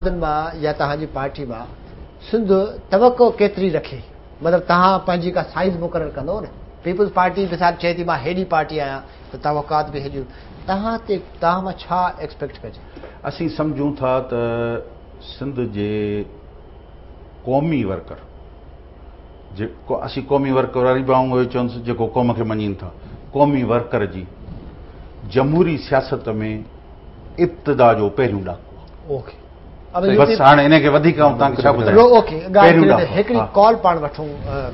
مان يا توهان جي پارٽي مان سنڌ توقع ڪيتري رکي؟ مطلب توهان پنهنجي ڪا سائيز مقرر ڪندو نه؟ پيپلز پارٽي مثال چئي ٿي مان هيڏي پارٽي آهيان ته توقعات به هيڏيون توهان تي توهان مان ڇا ايڪسپيڪٽ ڪجي؟ اسين سمجهون ٿا ته سنڌ جي قومي ورڪر جيڪو اسين قومي ورڪر وري به آئون اهو چوندس جيڪو قوم کي مڃين ٿا قومي ورڪر جي جمهوري سياست ۾ ابتدا جو پهريون ڏاڪو اوڪي بس هاڻي ان کي وڌيڪ آئون توهان کي ڇا ٻڌايان اوڪي ڳالهه ٿي هڪڙي ڪال پاڻ وٺون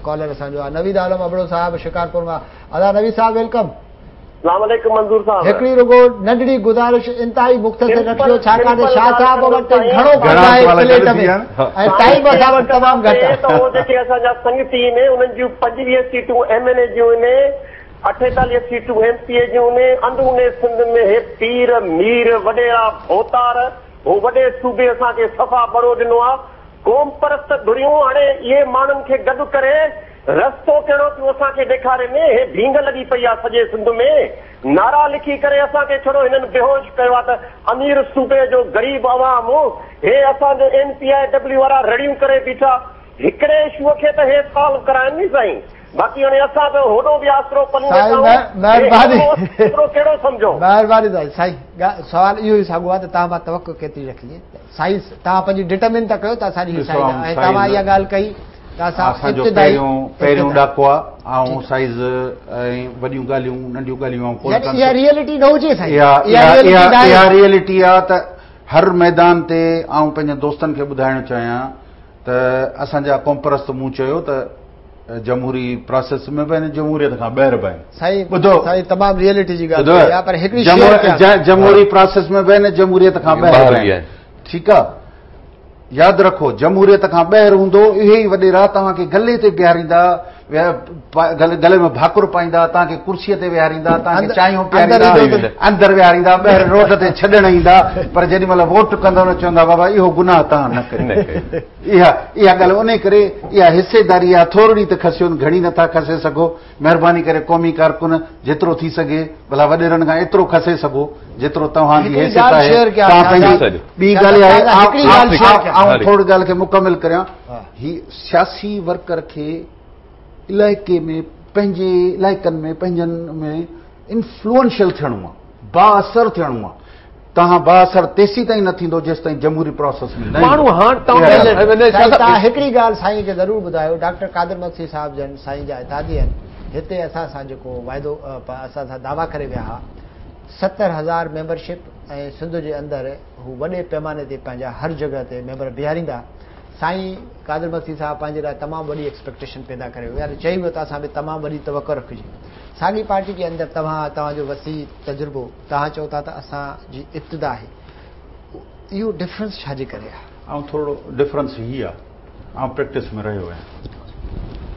ڪالر اسان جو نويد عالم ابڙو صاحب شڪارپور مان ادا نويد صاحب welcome السلام عليڪم منظور صاحب هڪڙي رڳو ننڍڙي گذارش انتهائي مختصر رکجو ڇاڪاڻ ته شاهه صاحب وٽ گهڻو ڪم آهي پليٽ ۾ ۽ ٽائيم اسان وٽ تمام گهٽ آهي ته هو جيڪي اسان جا سنگتي آهن انهن جون 25 سيٽون ايم اين اي جون آهن 48 سيٽون ايم پي اي جون آهن اندرون سنڌ ۾ هي پير مير وڏيرا ڀوتار هو وڏي صوبي اسان کي صفا ٻڙو ڏنو آهي قومپرست ڌريون هاڻي اهي ماڻهن کي گڏ ڪري رستو ڪهڙو ٿيون اسان کي ڏيکارين، هي ڀينگ لڳي پئي آ سڄي سنڌ ۾، نعرا لکي ڪري اسان کي ڇڙو هنن بيهوش ڪيو آ ته امير صوبي جو غريب عوام هي اسان جو اين پي I W وارا رڙيون ڪري بيٺا، هڪڙي اشو کي ته هي سالو ڪرائن ني سائين، باقي هاڻي اسان ته هوڏو به آسرو پلي ويٺا آهيون، هي هڪڙو آسرو ڪهڙو سمجهون. مهرباني سائين، سائين سوال اهو ئي ساڳيو آ ته توهان مان توقع ڪيتري رکجي؟ سائين توهان پنهنجي ڊٽرمن ته ڪيو ته اسان جي هي سائيز آ ۽ توهان اها ڳالهه ڪئي ته اسان اسان جو پهريون پهريون ڏاڪو آ آئون سائيز ۽ وڏيون ڳالهيون ننڍيون ڳالهيون آئون ڪونه ڪندس اها ريئلٽي نه هجي سائين اها اها ريئلٽي آ ته هر ميدان تي آئون پنهنجن دوستن کي ٻڌائڻ چاهيان ته اسان جا قومپرست مون چيو ته جمهوري پراسيس ۾ به آهن جمهوريت کان ٻاهر به آهن سائين ٻڌو سائين تمام ريئلٽي جي ڳالهه ڪئي آ پر هڪڙي شيئر ڪيان جمهوري پراسيس ۾ به آهن جمهوريت کان ٻاهر به آهن ٺيڪ آ ياد رکو جمهوريت کان ٻاهر هوندو اهي ئي وڏيرا توهان کي گلي تي بيهاريندا گلي ۾ ڀاڪر پائيندا توهان کي ڪرسي تي ويهاريندا توهان کي چانهيون پياريندا اندر ويهاريندا ٻاهر روڊ تي ڇڏڻ ايندا پر جيڏي مهل ووٽ ڪندو نه چوندا بابا اهو گناهه توهان نه ڪريو اها اها ڳالهه ان ڪري اها حصيداري آ ٿورڙي ته کسيو گهڻي نٿا کسي سگهو مهرباني ڪري قومي ڪارڪن جيترو ٿي سگهي ڀلا وڏيرن کان ايترو کسي سگهو جيترو توهان جي حيثيت آهي توهان پنهنجي ٻي ڳالهه آهي آئون ٿوري ڳالهه کي مڪمل ڪريان هي سياسي ورڪر کي علائقي ۾ پنهنجي علائقن ۾ پنهنجن ۾ انفلوئنشل ٿيڻو آهي بااثر ٿيڻو آهي توهان بااثر تيسين تائين نه ٿيندو جيستائين جمهوري پراسيس ۾ نه ماڻهو هاڻ توهان هڪڙي ڳالهه سائين کي ضرور ٻڌايو ڊاڪٽر قادر مگسي صاحب جن سائين جا اتحادي آهن هتي اسان سان جيڪو واعدو اسان سان دعويٰ ڪري ويا ها 70,000 ميمبرشپ ۽ سنڌ جي اندر هو وڏي پيماني تي پنهنجا هر جڳهه تي ميمبر بيهاريندا سائين قادر مگسي صاحب پنهنجي لاء تمام وڏي ايڪسپيڪٽيشن پيدا ڪري ويو يعني چئي ويو ته اسان به تمام وڏي توقع رکجي ساڳي پارٽي جي اندر توهان توهان جو وسيع تجربو توهان چئو ٿا ته اسان جي ابتدا آهي اهو ڊفرنس ڇا جي ڪري آهي؟ آئون ٿورڙو ڊفرنس هي آ آئون پريڪٽس ۾ رهيو آهيان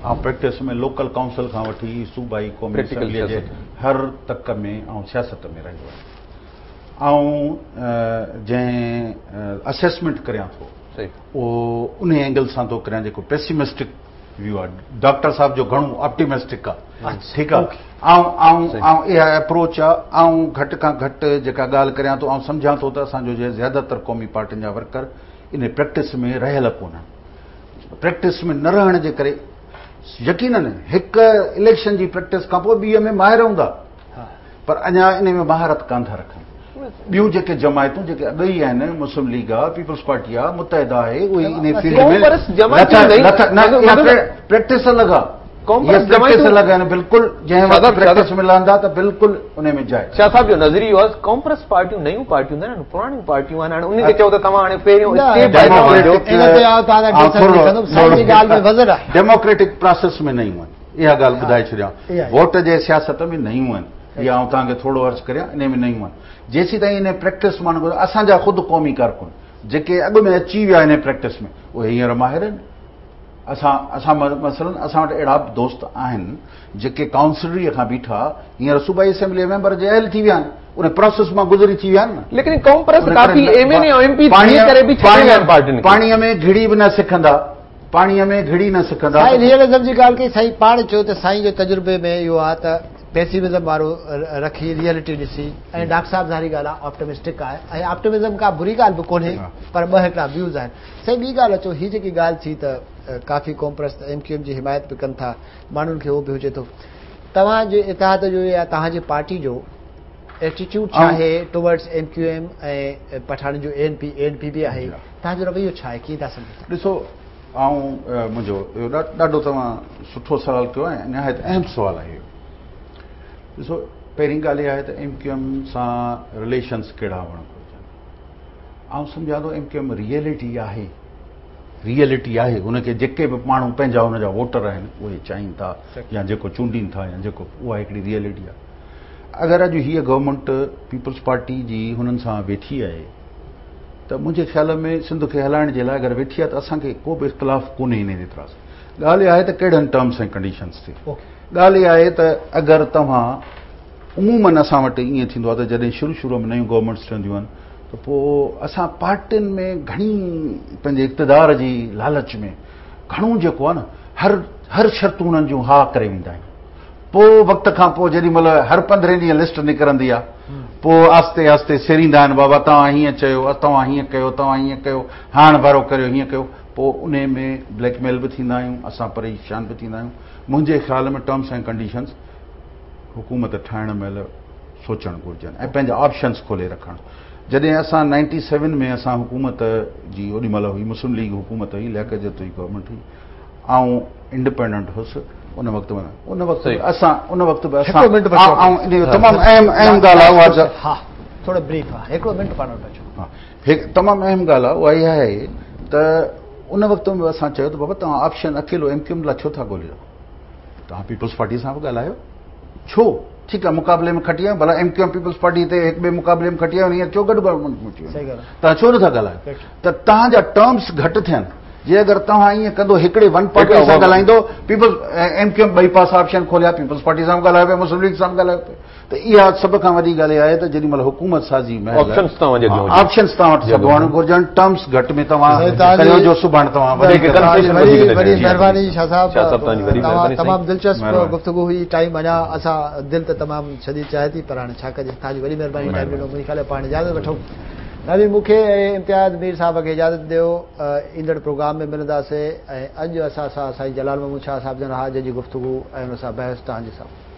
آئون پريڪٽس ۾ لوڪل ڪائونسل کان وٺي صوبائي قومي اسيمبلي جي هر تڪ ۾ آئون سياست ۾ رهيو آهيان آئون جنهن اسيسمينٽ ڪريان ٿو اهو ان اينگل سان ٿو ڪريان جيڪو پيسيمسٽڪ ويو آ ڊاڪٽر صاحب جو گهڻو آپٽيمسٽڪ آ ٺيڪ آ آئون آئون آئون اها اپروچ آ آئون گهٽ کان گهٽ جيڪا ڳالهه ڪريان ٿو آئون سمجهان ٿو ته اسان جو جي زياده تر قومي پارٽين جا ورڪر ان پريڪٽس ۾ رهيل ڪونهن پريڪٽس ۾ نه رهڻ جي ڪري يقينن هڪ اليڪشن جي پريڪٽس کان پوء ٻي ۾ ماهر هوندا پر اڃا ان ۾ مهارت ڪانه ٿا رکن. ٻيون جيڪي جماعتون جيڪي اڳ ئي آهن، مسلم ليگ آ، پيپلز پارٽي آ، متحده آهي، اهي انهي فيلڊ ۾ لٿا نه اها پريڪٽس الڳ آ. اها پريڪٽس الڳ آهن بلڪل جنهن وقت پريڪٽس ۾ لهندا ته بلڪل انهي ۾ جاء. شاهه صاحب جو نظريو آهي قومپرست پارٽيون نيون پارٽيون نه آهن پراڻيون پارٽيون آهن هاڻي انهن کي چئو ته توهان هاڻي پهريون اسٽيپ آهي توهان جو. ڊيموڪريٽڪ پراسيس ۾ نيون آهن. اها ڳالهه ٻڌائي ڇڏيان ووٽ جي سياست ۾ نيون آهن اها آئون توهان کي ٿورو عرض ڪريان انهي ۾ نيون آهن جيسين تائين انهي پريڪٽس مان نه اسان جا خود قومي ڪارڪن جيڪي اڳ ۾ اچي ويا انهي پريڪٽس ۾ اهي هينئر ماهر آهن اسان اسان مثلا اسان وٽ اهڙا به دوست آهن جيڪي ڪائونسلري کان بيٺا هينئر صوبائي اسيمبلي ميمبر جي اهل ٿي ويا آهن ان پروسيس مان گذري ٿي ويا آهن نه ليڪن قوم پرست ڪافي ايم اين اي ايم پي ٿي ڪري به ڇڏي ويا آهن پارٽين کي پاڻي ۾ گهڙي به نه سکندا پاڻيء ۾ گهڙي نه سکندا سائين ريئلزم جي ڳالهه ڪئي سائين پاڻ چيو ته سائين جي تجربي ۾ اهو آهي ته پيسيمزم وارو رکي ريئلٽي ڏسي ۽ ڊاڪٽر صاحب ظاهري ڳالهه آهي آپٽمسٽڪ آهي ۽ آپٽمزم ڪا بري ڳالهه به ڪونهي پر ٻه هڪڙا ويوز آهن. سائين ٻي ڳالهه اچو هي جيڪي ڳالهه ٿي ته ڪافي قومپرست ايم ڪيو ايم جي حمايت به ڪن ٿا ماڻهن کي اهو به هجي ٿو توهان جي اتحاد جو يا توهان جي پارٽي جو ايٽيٽيوڊ ڇا آهي ٽوورڊز ايم ڪيو ايم ۽ پٺاڻن جو اي اين پي اي اين پي به آهي توهان جو رويو ڇا آهي ڪيئن ٿا سمجهو؟ ڏسو آئون منهنجو اهو ڏاڍو توهان سٺو سوال ڪيو ۽ نهايت اهم سوال آهي اهو. ڏسو پهرين ڳالهه اها آهي ته ايم ڪيو ايم سان رليشنس ڪهڙا هئڻ گهرجن. آئون سمجهان ٿو ايم ڪيو ايم ريئلٽي آهي، ريئلٽي آهي ان کي جيڪي به ماڻهو پنهنجا ان جا ووٽر آهن اهي چاهين ٿا يا جيڪو چونڊين ٿا يا جيڪو اها هڪڙي ريئلٽي آهي. اگر اڄ هيء گورنمينٽ پيپلز پارٽي جي هنن سان ويٺي آهي ته منهنجي خيال ۾ سنڌ کي هلائڻ جي لاء اگر ويٺي آهي ته اسان کي ڪو به اختلاف ڪونهي ان اعتراض. ڳالهه اها آهي ته ڪهڙن ٽرمس ۽ ڪنڊيشنس تي. ڳالهه اها آهي ته اگر توهان عمومن اسان وٽ ائين ٿيندو آهي ته جڏهن شروع شروع ۾ نيون گورنمينٽس ٺهنديون آهن ته پوء اسان پارٽين ۾ گهڻي پنهنجي اقتدار جي لالچ ۾ گهڻو جيڪو آهي نه هر هر شرطون انهن جون ها ڪري ويندا آهيون. پوء وقت کان پوء جيڏي مهل هر پندرهين ڏينهن لسٽ نڪرندي آ پوء آهستي آهستي سيريندا آهن بابا توهان هيئن چيو توهان هيئن ڪيو توهان هيئن ڪيو هاڻ ڀرو ڪريو هيئن ڪيو پوء انهي ۾ بليڪ ميل به ٿيندا آهيون اسان پريشان به ٿيندا آهيون منهنجي خيال ۾ ٽرمس ۽ ڪنڊيشنز حڪومت ٺاهڻ مهل سوچڻ گهرجن ۽ پنهنجا آپشنز کولي رکڻ جڏهن اسان نائنٽي سيون ۾ اسان حڪومت جي اوڏي مهل هئي مسلم ليگ حڪومت هئي لياقت جتوئي گورنمينٽ هئي آئون انڊيپينڊنٽ هوس ان وقت ۾ ان وقت به اسان ان وقت به اسان هڪڙو منٽ بچو آئون ان جو تمام اهم اهم ڳالهه آهي اها ها ٿورو بريف ها هڪڙو منٽ پاڻ وٽ بچو ها هڪ تمام اهم ڳالهه آهي اها اها آهي ته ان وقت ۾ اسان چيو ته بابا توهان آپشن اڪيلو ايم ڪيو ايم لاء ڇو ٿا ڳوليو توهان پيپلز پارٽي سان به ڳالهايو ڇو ٺيڪ آهي مقابلي ۾ کٽي آيو ڀلا M Q M peoples party تي هڪ ٻئي مقابلي ۾ کٽي آيو هينئر ڇو گڏ گورنمينٽ ۾ ٿي وڃو توهان ڇو نٿا ڳالهايو ته توهان جا ٽرمس گهٽ ٿين جي اگر توهان ائين ڪندو هڪڙي ون پارٽي سان ڳالهائيندو پيپلز ايم ڪيو ايم ٻئي پاسا آپشن کوليا پيپلز پارٽي سان به ڳالهايو پيو مسلم ليگ سان به ڳالهايو پيو ته اها سڀ کان وڏي ڳالهه اها آهي ته جيڏي مهل حڪومت سازي مهل آپشنز توهان جي اڳيان هجن آپشنز توهان وٽ سڀ هئڻ گهرجن ٽرمز گهٽ ۾ توهان ڪريو جو سڀاڻ توهان وڌيڪ ڪنسيشن وڌيڪ نه وڏي مهرباني شاهه صاحب توهان تمام دلچسپ گفتگو هئي ٽائيم اڃا اسان دل ته تمام شديد چاهي ٿي پر هاڻي ڇا ڪجي توهان جي وڏي مهرباني ٽائيم ڏنو منهنجي خيال ۾ پاڻ اجازت وٺو ناظرين مون کي ۽ امتياز مير صاحب کي اجازت ڏيو ايندڙ پروگرام ۾ ملنداسين ۽ اڄ اسان سان سائين جلال محمود شاهه صاحب جن رها جنهن جي گفتگو ۽ ان سان بحث توهان جي سامهون.